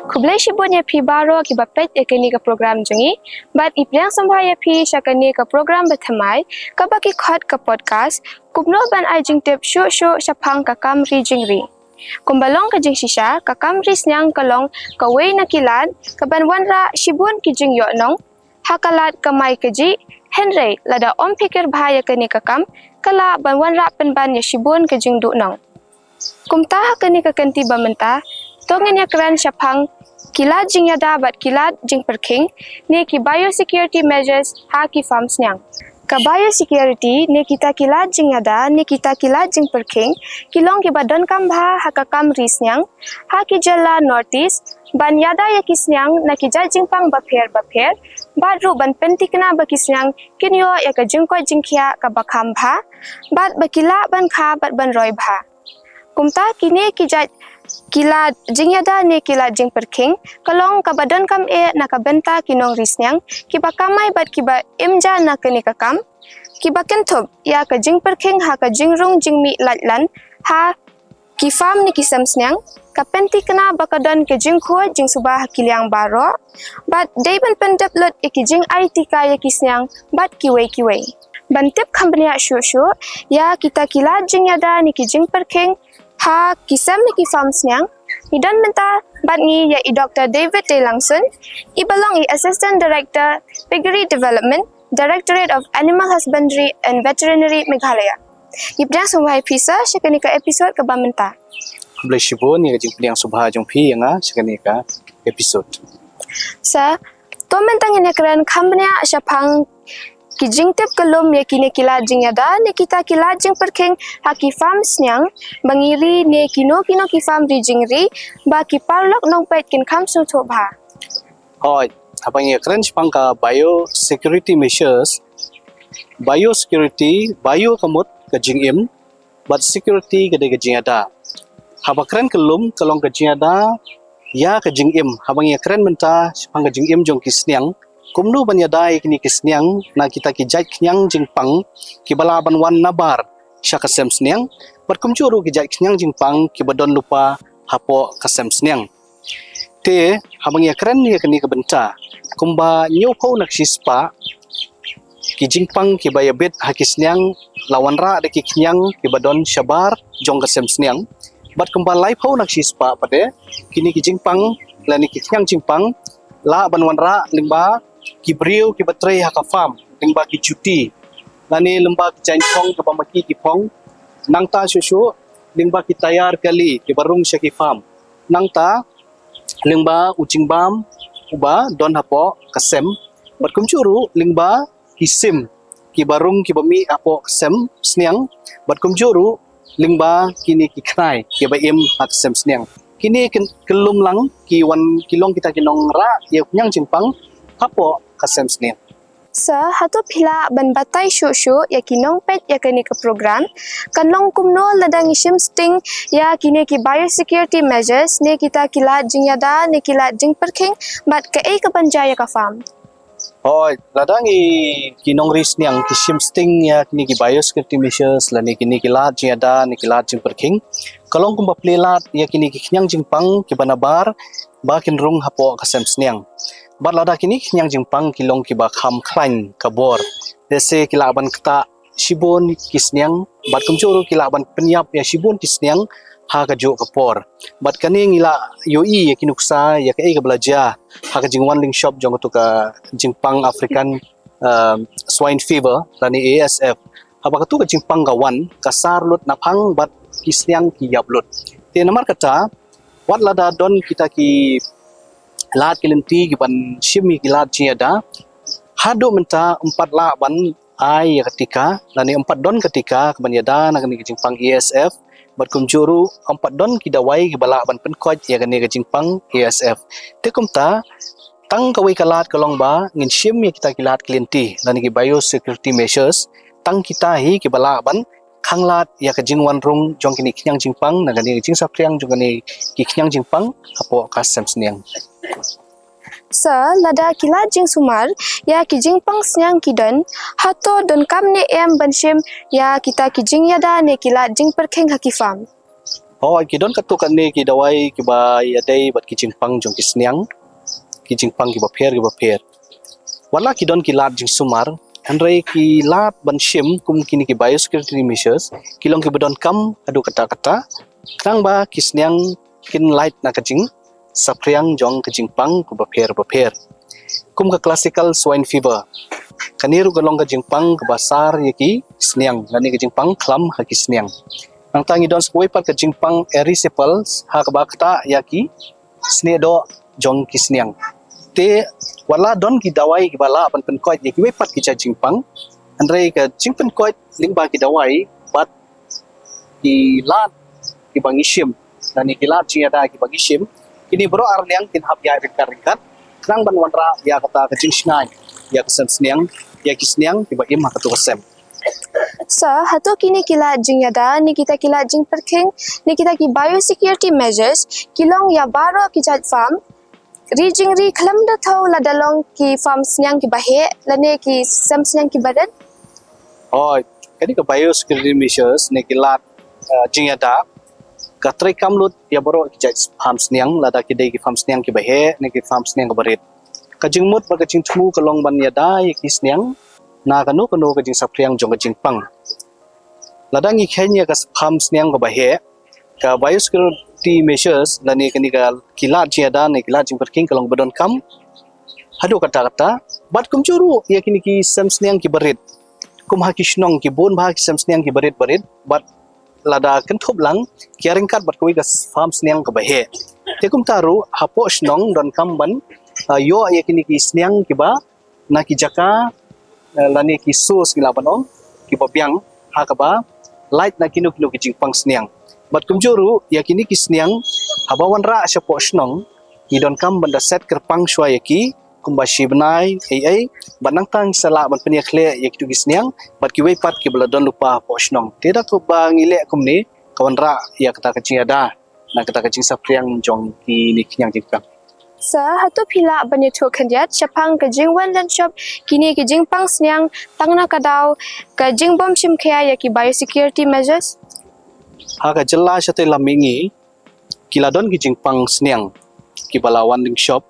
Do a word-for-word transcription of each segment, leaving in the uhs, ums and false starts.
Khublei shibun ïa phi baroh kiba peit ïa kane ka program jong ngi. Bad ngi pdiang sngewbha ïa phi sha kane ka program bathymmai, kaba ngi khot ka podcast, kumno ban ai jingtip shuh shuh shaphang ka kam ri jingri. Kumba long ka jingshisha, ka kam ri sniang ka long kawei na ki lad kaban wanrah shibun ki jingïohnong ha ka lad kamai kajih, hynrei lada ym phikir bha ïa kane ka kam, ka lah ban wanrah pynban ïa shibun ka jingduhnong. Kumta ha kane ka kynti ba mynta, to ngin ïakren shaphang ki lad jingïada bad ki lad jingpyrkhing, ne ki biosecurity measures ha ki farm sniang. Ka biosecurity ne kita ki lad jingïada ne kita ki lad jingpyrkhing, ki long kiba donkam bha ha ka kam ri sniang ha ki jylla North East, ban ïada ïa ki sniang na ki jait jingpang bapher bapher, bad ruh ban pynthikna ba ki sniang kin ïoh ïa ka jingkoit jingkhiah kaba kham bha, bad ba ki lah ban kha bad ban roi bha. Kumta kine ki jait ki lad jingïada ne ki lad jingpyrkhing, ka long kaba donkam eh na ka bynta ki nongri sniang kiba kamai bad kiba im ja na kane ka kam, kiba kynthup ïa ka jingpyrkhing ha ka jingrung jingmih laitlan ha ki farm ne ki sem sniang, ka pynthikna ba ka don ka jingkhuid jingsuba ha ki liang baroh, bad dei ban pyndep lut ïa ki jingai tika ïa ki sniang bad kiwei kiwei. Ban tip kham bniah shuh shuh ïa kita ki lad jingïada ne ki jingpyrkhing ha ki sem ne ki farm sniang, ngi don mynta bad ngi ïa i Doktor David Deilangsun, iba long i Assistant Director, Piggery Development, Directorate of Animal Husbandry and Veterinary, Meghalaya. Ngi pdiang sngewbha ïa phi, sir, sha kane ka episode kaba mynta. Khublei shibun ïa ka jingpdiang sngewbha jong phi ïa nga sha kane ka episode. Sir, to mynta ngin ïakren kham bniah shaphang ki jingtip kyllum ïa kine ki lad jingïada ne kita ki lad jingpyrkhing ha ki farm sniang ba ngi ri, ne kino kino ki farm ri jingri, ba ki paralok nongpeit kin kham sngewthuh bha. Hooid, haba ngi ïakren shaphang ka biosecurity measures, biosecurity, bio ka mut ka jingim, bad security ka dei ka jingïada. Haba kren kyllum ka long ka jingïada ïa ka jingim. Haba ngi ïakren mynta shaphang ka jingim jong ki sniang, kumno ban ïada ïa kine ki sniang na kita ki jait khñiang jingpang kiba lah ban wan nabar sha ka sem sniang, bad kumjuh ruh ki jait khñiang jingpang kiba don lypa hapoh ka sem sniang. Te haba ngi ïakren ïa kane ka bynta, kumba hynñiewphew na ka shispah ki jingpang kiba ïabit ha ki sniang la wanrah da ki khñiang kiba don shabar jong ka sem sniang. Bad kumba laiphew na ka shispah pat de, kine ki jingpang lane ki khñiang jingpang lah ban wanrah lyngba ki briew kiba trei ha ka farm, lyngba ki juti, lane lyngba ki jaiñphong kiba ma ki ki phong, nangta shuh shuh lyngba ki tayar kali kiba rung sha ki farm, nangta lyngba u jingbam uba don hapoh ka sem, bad kumjuh ruh lyngba ki sim kiba rung kiba mih hapoh ka sem sniang, bad kumjuh ruh lyngba kine ki khnai kiba im ha ka sem sniang. Kine kin kyllum lang ki wan ki long kita ki nongrah ïa u khñiang jingpang hapoh ka sem sniang. Sir, hato phi lah ban batai shuh shuh ïa ki nongpeit ïa kane ka program, kan long kumno lada ngi shim sting ïa kine ki biosecurity measures ne kita ki lad jingïada ne ki lad jingpyrkhing, bad kaei kaban jia ïa ka farm? Hooid, lada ngi ki nongri sniang ki shim sting ïa kine ki biosecurity measures lane kine ki lad jingïada ne ki lad jingpyrkhing, ka long kumba plie lad ïa kine ki khñiang jingpang kiba nabar ba kin rung hapoh ka sem sniang. Bad lada kine ki khñiang jingpang ki long kiba kham khlaiñ ka bor, lehse ki lah ban ktah shibun ki sniang, bad kumjuh ruh ki lah ban pynïap ïa shibun ki sniang ha kajuh ka por. Bad kane ngi la ïohi ïa ki nuksa ïa kaei kaba la jia ha ka jingwan lyngshop jong katu ka jingpang African, um, swine fever lane A S F. Haba katu ka jingpang ka wan, ka sar lut naphang bad ki sniang ki ïap lut. Te namar kata, wat lada don kita ki lad ki lynti kiban shim ïa ki lad jingïada, haduh mynta ym pat lah ban ai ïa ka tika lane ym pat don ka tika kaban ïada na kane ka jingpang A S F, bad kumjuh ruh ym pat don ki dawai kiba lah ban pynkoit ïa kane ka jingpang A S F. Te kumta, tang kawei ka lad ka long ba ngin shim ïa kita ki lad ki lynti lane ki biosecurity measures, tang kita hi kiba lah ban khanglad ïa ka jingwanrung jong kine ki khñiang jingpang, na kane ka jingsaphriang jong kine ki khñiang jingpang hapoh ka sem sniang. Sir, lada ki lad jingsumar ïa ki jingpang sniang ki don, hato donkam ne em ban shim ïa kita ki jingïada ne ki lad jingpyrkhing ha ki farm? Hooid, ki don katto katne ki dawai kiba ïadei bad ki jingpang jong ki sniang, ki jingpang kiba pher kiba pher. Wat la ki don ki lad jingsumar, hynrei ki lad ban shim kum kine ki biosecurity measures ki long kiba donkam haduh katta katta, khnang ba ki sniang kin lait na ka jingsaphriang jong ka jingpang kaba pher ba pher. Kum ka classical swine fever, kane ruh ka long ka jingpang kaba sar ïa ki sniang lane ka jingpang khlam ha ki sniang. Nangta ngi don sa kawei pat ka jingpang erysipelas ha kaba ktah ïa ki snieh doh jong ki sniang. Te wat la don ki dawai kiba lah ban pynkoit ïa kiwei pat ki jait jingpang, hynrei ka jingpynkoit lyngba ki dawai bad ki lad kiba ngi shim lane ki lad jingïada kiba ngi shim, kine baroh ar liang kin hap ïaid ryngkat ryngkat khnang ban wanrah ïa kata ka jingshngaiñ ïa ka sem sniang, ïa ki sniang kiba im ha kato ka sem. Sir, hato kine ki lad jingïada ne kita ki lad jingpyrkhing ne kita ki biosecurity measures ki long ïa baroh ki jait farm, ri jingri khlem da thew lada long ki farm sniang kiba heh lane ki sem sniang kiba rit? Hooid, kane ka biosecurity measures ne ki lad jingïada ka treikam lut ïa baroh ki jait farm sniang, lada ki dei ki farm sniang kiba heh ne ki farm sniang kiba rit. Ka jingmut bad ka jingthmu ka long ban ïada ïa ki sniang na kano kano ka jingsaphriang jong ka jingpang. Lada ngi kheiñ ïa ka farm sniang kaba heh, ka biosecurity measures lane kane ka ki lad jingïada ne ki lad jingpyrkhing ka long ba donkam haduh katta katta, bad kumjuh ruh ïa kine ki sem sniang kiba rit. Kum ha ki shnong ki bun bha ki sem sniang kiba rit ba rit, bad lada kynthup lang ki ïaryngkat bad kawei ka farm sniang kaba heh. Te kumta ruh hapoh shnong donkam ban ïoh ïa kine ki sniang kiba na ki jaka lane ki source ngi lah ban ong kiba biang ha kaba lait na kino kino ki jingpang sniang. Bad kumjuh ruh ïa kine ki sniang haba wanrah shapoh shnong ngi donkam ban da set kyrpang shuwa ïa ki kumba shi bnai ei ei, bad nangta ngi sa lah ban pynïakhleh ïa kitu ki sniang bad kiwei pat kiba la don lypa hapoh shnong. Te da kumba ngi leh kumne ka wanrah ïa kata ka jingïada na kata ka jingsaphriang jong kine ki khñiang jingpang. Sir, hato phi lah ban ïathuh khyndiat shaphang ka jingwan lynshop kine ki jingpang sniang tang na ka daw ka jingbym shim khia ïa ki biosecurity measures? Ha ka jylla shatei lam mihngi ki la don ki jingpang sniang kiba la wan lynshop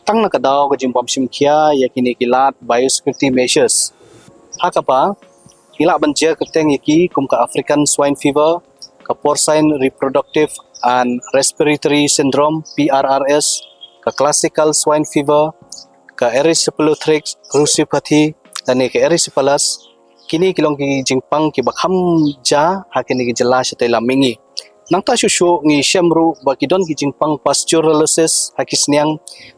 tang na ka daw ka jingbym shim khia ïa kine ki lad biosecurity measures, ha kaba ngi lah ban jia kyrteng ïa ki kum ka African Swine Fever, ka Porcine Reproductive and Respiratory Syndrome, P R R S, ka Classical Swine Fever, ka Erysipelotherik Russopathy lane ka erysipelas. Kine ki long ki jingpang kiba kham ja ha kine ki jylla shatei lam mihngi. Nangta shuh shuh ngi shem ruh ba ki don ki jingpang pasteurellosis ha ki sniang,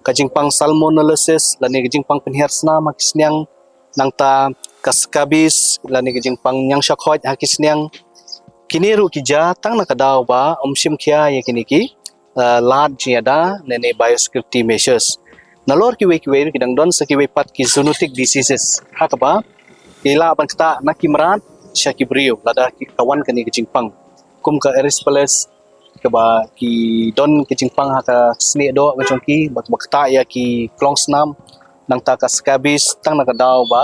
ka jingpang salmonellosis lane ka jingpang pynhiar snam ha ki sniang, nangta ka scabies lane ka jingpang ñiangshakhoit ha ki sniang. Kine ruh ki ja tang na ka daw ba ym shim khia ïa kine ki lad jingïada ne ne biosecurity measures. Nalor kiwei kiwei ki dang don sa kiwei pat ki zoonotic diseases ha kaba ki lah ban ktah na ki mrad sha ki briew lada ka wan kane ka jingpang, kum ka erysipelas kaba ki don ka jingpang ha ka snieh doh ka jong ki ba ktah ïa ki klong snam, nangta ka scabies tang na ka daw ba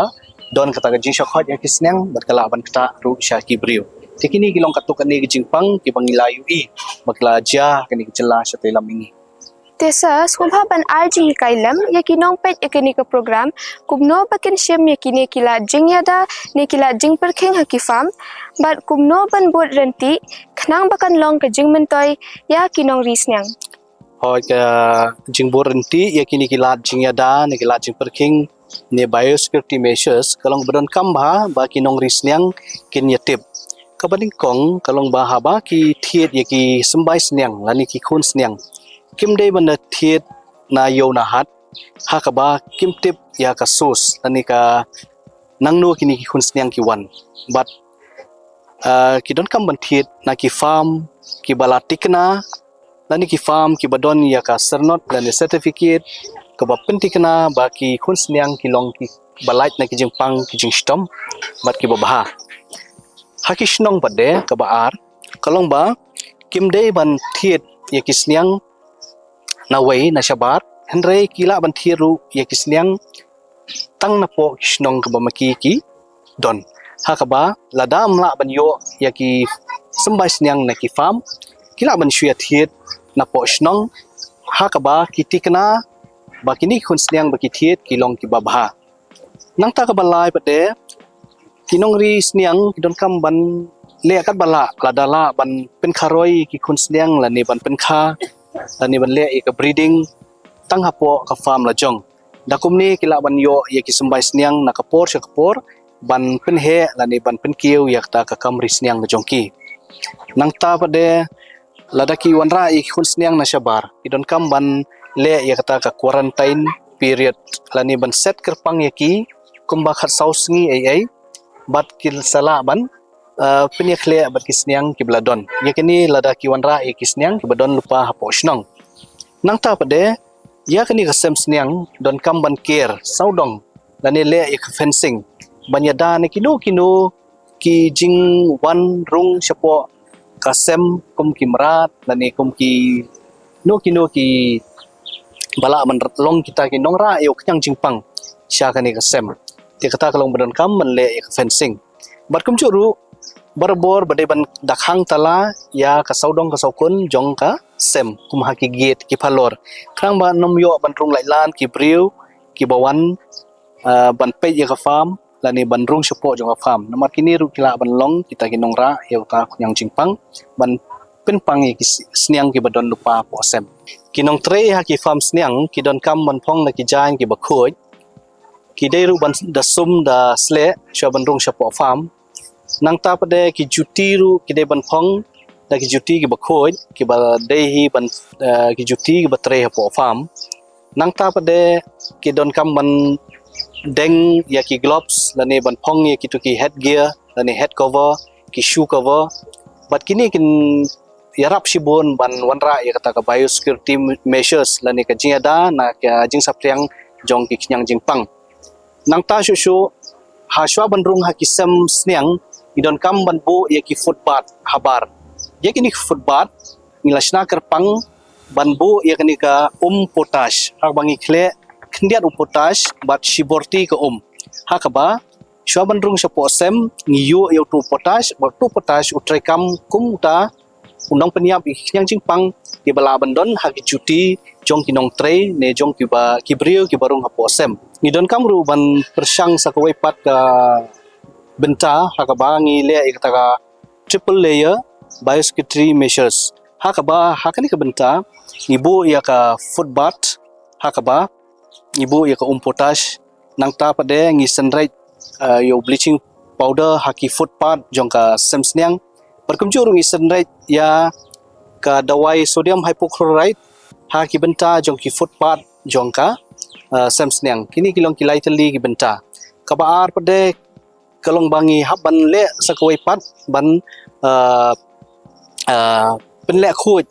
don kata ka jingshakhoit ïa ki sniang bad ka lah ban ktah ruh sha ki briew. Te kine ki long katto katne ki jingpang kiba ngi la ïohi ba ki la jia ha kane ka jylla shatei lam mihngi. Te sir, sngewbha ban ai jinghikai lem ïa ki nongpeit ïa kane ka program kumno ba kin shim ïa kine ki lad jingïada ne ki lad jingpyrkhing ha ki farm, bad kumno ban bud ryntih khnang ba kan long ka jingmyntoi ïa ki nongri sniang. Hooid, ka jingbud ryntih ïa kine ki lad jingïada ne ki lad jingpyrkhing ne biosecurity measures ka long ba donkam bha ba ki nongri sniang kin ïatip. Kaba nyngkong ka long ba haba ki thied ïa ki symbai sniang lane ki khun sniang, kim dei ban da thied na ïew na hat ha kaba kim tip ïa ka source lane ka nangno kine ki khun sniang ki wan. Bad ki donkam ban thied na ki farm kiba la tikna lane ki farm kiba don ïa ka syrnod lane certificate kaba pyntikna ba ki khun sniang ki long kiba lait na ki jingpang ki jingshitom bad kiba bha. Ha ki shnong pat de kaba ar ka long ba kim dei ban thied ïa ki sniang nawei na shabar, hynrei ki lah ban thied ruh ïa ki sniang tang napoh ki shnong kaba ma ki ki don. Ha kaba lada ym lah ban ïoh ïa ki symbai sniang na ki farm, ki lah ban shu ïa thied napoh shnong, ha kaba ki tikna ba kine ki khun sniang ba ki thied ki long kiba bha. Nangta kaba lai pat de, ki nongri sniang ki donkam ban leh katba lah, lada lah ban pynkharoi ki khun sniang lane ban pynkha lane ban leh ïa ka breeding tang hapoh ka farm la jong. Da kumne ki lah ban ïoh ïa ki symbai sniang na ka por sha ka por ban pynheh lane ban pynkiew ïa kata ka kam ri sniang ka jong ki. Nangta pat de, lada ki wanrah ïa ki khun sniang na shabar, ki donkam ban leh ïa kata ka quarantine period lane ban set kyrpang ïa ki kumba khatsaw sngi ei ei, bad ki sa lah ban, eh, pynïakhleh bad ki sniang kiba la don. Ïa kine lada ki wanrah ïa ki sniang kiba don lypa hapoh shnong. Nangta pat de, ïa kane ka sem sniang donkam ban ker sawdong lane leh ïa ka fencing ban ïada na kino kino ki jingwan rung shapoh ka sem, kum ki mrad lane kum kino kino kiba lah ban long kita ki nongrah ïa u khñiang jingpang sha kane ka sem. Te kata ka long ba donkam ban leh ïa ka fencing. Bad kumjuh ruh, barabor ba dei ban da khang tala ïa ka sawdong ka sawkun jong ka sem, kum ha ki gate ki phalor, khnang ba ym ïoh ban rung laitlan ki briew kiba wan, ah, ban peit ïa ka farm lane ban rung shapoh jong ka farm. Namar kine ruh ki lah ban long kita ki nongrah ïa uta u khñiang jingpang ban pynpang ïa ki s-, sniang kiba don lypa hapoh sem. Ki nongtrei ha ki farm sniang ki donkam ban phong na ki jaiñ kiba khuid. Ki dei ruh ban da sum da sleh shuwa ban rung shapoh farm. Nangta pat de, ki juti ruh ki dei ban phong da ki juti kiba khuid, kiba dei hi ban, eh, ki juti kiba trei hapoh farm. Nangta pat de, ki donkam ban deng ïa ki gloves lane ban phong ïa kitu ki head gear lane head cover, ki shoe cover. Bad kine kin ïarap shibun ban wanrah ïa kata ka biosecurity measures lane ka jingïada na ka jingsaphriang jong ki khñiang jingpang. Nangta shuh shuh, ha shuwa ban rung ha ki sem sniang, ngi donkam ban buh ïa ki footbath habar. Ïa kine ki footbath ngi la shna kyrpang ban buh ïa kane ka um potash, ha kaba ngi khleh khyndiat u potash bad shi borti ka um. Ha kaba shuwa ban rung shapoh sem, ngi ïuh ïa utu u potash, bad utu u potash u treikam kum uta u nongpynïap ïa ki khñiang jingpang kiba lah ban don ha ki juti jong ki nongtrei ne jong kiba, ki briew kiba rung hapoh sem. Ngi donkam ruh ban pyrshang sa kawei pat ka bynta ha kaba ngi leh ïa kata ka triple layer biosecurity measures. Ha kaba ha kane ka bynta ngi buh ïa ka footbath, ha kaba ngi buh ïa ka um potash, nangta pat de ngi synreit, eh, ïa u bleaching powder ha ki footpath jong ka sem sniang. Bad kumjuh ruh ngi synreit ïa ka dawai sodium hypochlorite ha ki bynta jong ki footpath jong ka, eh, sem sniang. Kine ki long ki lai tylli ki bynta. Kaba ar pat de ka long ba ngi hap ban leh sa kawei pat ban, eh, eh, pynleh khuid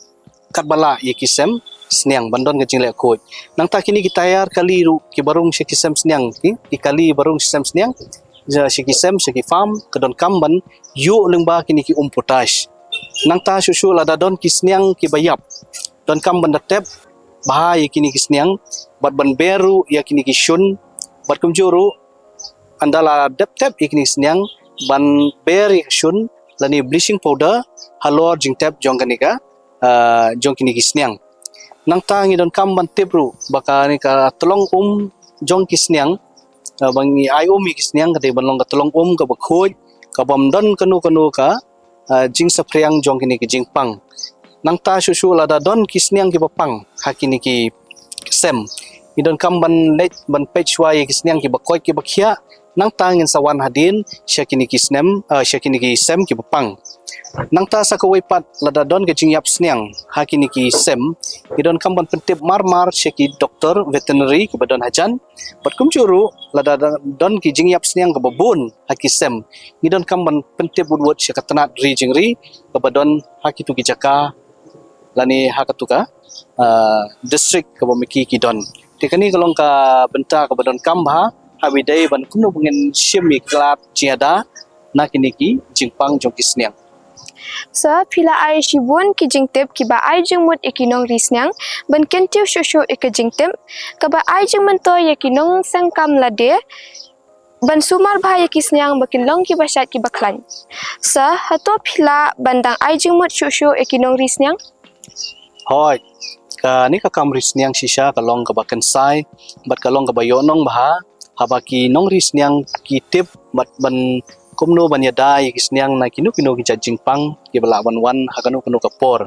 katba lah ïa ki sem sniang, ban don ka jingleh khuid. Nangta kine ki tyre kali ruh kiba rung sha ki sem sniang, ki, ki kali ba rung sha sem sniang, sha, sha ki sem, sha ki farm, ka donkam ban ïuh lyngba kine ki um potash. Nangta shuh shuh lada don ki sniang kiba ïap, donkam ban da tep bha ïa kine ki sniang, bad ban ber ruh ïa kine ki shun, bad kumjuh ruh ynda la dep tep ïa kine ki sniang, ban ber ïa ka shun lane bleaching powder halor jingtep jong kane ka, ah, jong kine ki sniang. Nangta ngi donkam ban tip ruh ba kane ka tlong um jong ki sniang, ah, ba ngi ai um ïa ki sniang, ka dei ban long ka tlong um kaba khuid, kaba ym don kano kano ka, ah, jingsaphriang jong kine ki jingpang. Nangta shuh shuh lada don ki sniang kiba pang ha kine ki sem, ngi donkam ban leit ban peit shuwa ïa ki sniang kiba koit kiba khiah, nangta ngin sa wan hadien sha kine ki snem, ah, sha kine ki sem kiba pang. Nangta sa kawei pat, lada don ka jingïap sniang ha kine ki sem, ngi donkam ban pyntip mar mar sha ki doktor veterinary kiba don hajan. Bad kumjuh ruh, lada don ki jingïap sniang kaba bun ha ki sem, ngi donkam ban pyntip wut wut sha ka tnat ri jingri kaba don ha kitu ki jaka lane ha katu ka, ah, district kaba ma ki ki don. Te kane ka long ka bynta kaba donkam bha ha ba ïadei ban kumno ba ngin shim ïa ki lad jingïada na kine ki jingpang jong ki sniang. Sa phi la ai shibun ki jingtip kiba ai jingmut ïa ki nongri sniang ban kyntiew shuh shuh ïa ka jingtip kaba ai jingmyntoi ïa ki nongseng kam lade. ban sumar bha ïa ki sniang ba kin long kiba shait kiba khlaiñ. Sir, hato phi lah ban dang ai jingmut shuh shuh ïa ki nongri sniang? Hooid, kane ka kam ri sniang shisha ka long kaba kynsai bad ka long kaba ïohnong bha, haba ki nongri sniang ki tip bad ban kumno ban ïada ïa ki sniang na kino kino ki jait jingpang kiba lah ban wan ha kano kano ka por.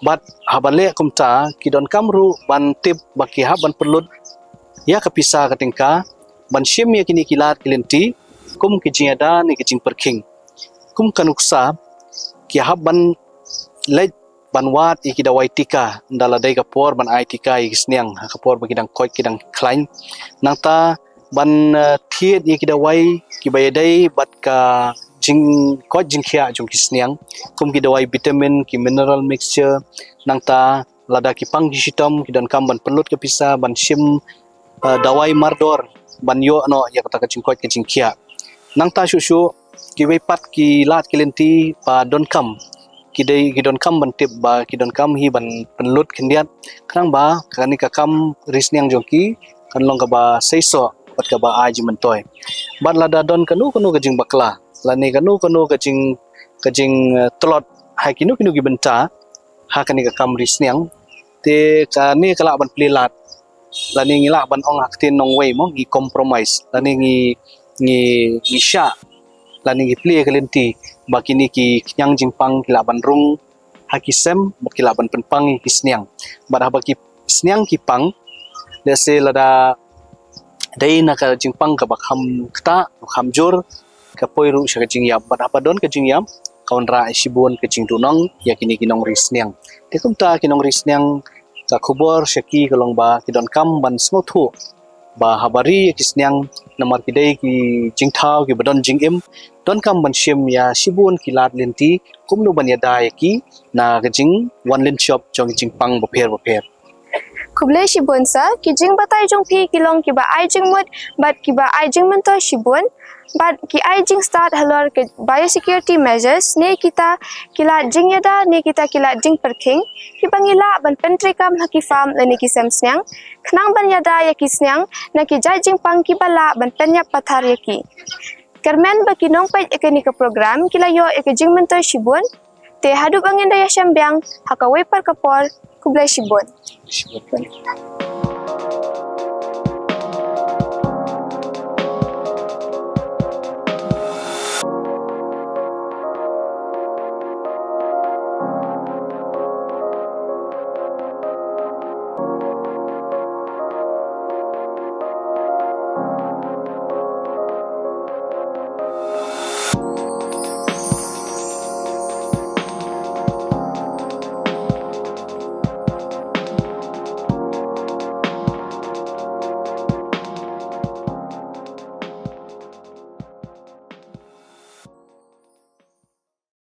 Bad haba leh kumta, ki donkam ruh ban tip ba ki hap ban pynlut ïa ka pisa ka tyngka ban shim ïa kine ki lad ki lynti kum ki jingïada ne ki jingpyrkhing. Kum ka nuksa, ki hap ban leit ban wad ïa ki dawai tika, ynda la dei ka por ban ai tika ïa ki sniang ha ka por ba ki dang koit ki dang khlaiñ. Nangta ban, eh, thied ïa ki dawai kiba ïadei bad ka jingkoit jingkhiah jong ki sniang, kum ki dawai vitamin, ki mineral mixture. Nangta lada ki pang ki shitom, ki donkam ban pynlut ka pisa ban shim, eh, dawai mardor ban ïoh noh ïa kata ka jingkoit ka jingkhiah. Nangta shuh shuh, kiwei pat ki lad ki lynti ba donkam, ki dei ki donkam ban tip ba ki donkam hi ban pynlut khyndiat, khnang ba kane ka kam ri sniang jong ki kan long kaba seisoh bad kaba ai jingmyntoi. Bad lada don kano kano ka jingbakla lane kano kano ka jing, ka jing, eh, tlot ha kino kino ki bynta ha kane ka kam ri sniang, te kane ka lah ban plie lad, lane ngi lah ban ong ha ka ktien nongwei mo, ngi compromise, lane ngi, ngi, ngi shah, lane ngi plie ka lynti ba kine ki khñiang jingpang ki lah ban rung ha ki sem bad ki lah ban pynpang ïa ki sniang. Bad haba ki sniang ki pang, lehse lada dei na ka jingpang kaba kham ktah, kham jur, ka poi ruh sha ka jingïap. Bad haba don ka jingïap, ka wanrah ïa shibun ka jingduhnong ïa kine ki nongri sniang. Te kumta ki nongri sniang, ka khubor sha ki ka long ba ki donkam ban sngewthuh ba haba ri ïa ki sniang, namar ki dei ki jingthaw kiba don jingim, donkam ban shim ïa shibun ki lad lynti kumno ban ïada ïa ki na ka jingwan lynshop jong ki jingpang bapher bapher. Khublei shibun sir, ki jingbatai jong phi ki long kiba ai jingmut bad kiba ai jingmyntoi shibun. Bad ki ai jingstad halor ki biosecurity measures ne kita ki lad jingïada ne kita ki lad jingpyrkhing kiba ngi lah ban pyntreikam ha ki farm lane ki sem sniang, khnang ban ïada ïa ki sniang na ki jait jingpang kiba lah ban pynïap pathar ïa ki. Kyrmen ba ki nongpeit ïa kane ka program ki la ïoh ïa ka jingmyntoi shibun. Te haduh ba ngin da ïashem biang ha kawei pat ka por, khublei shibun.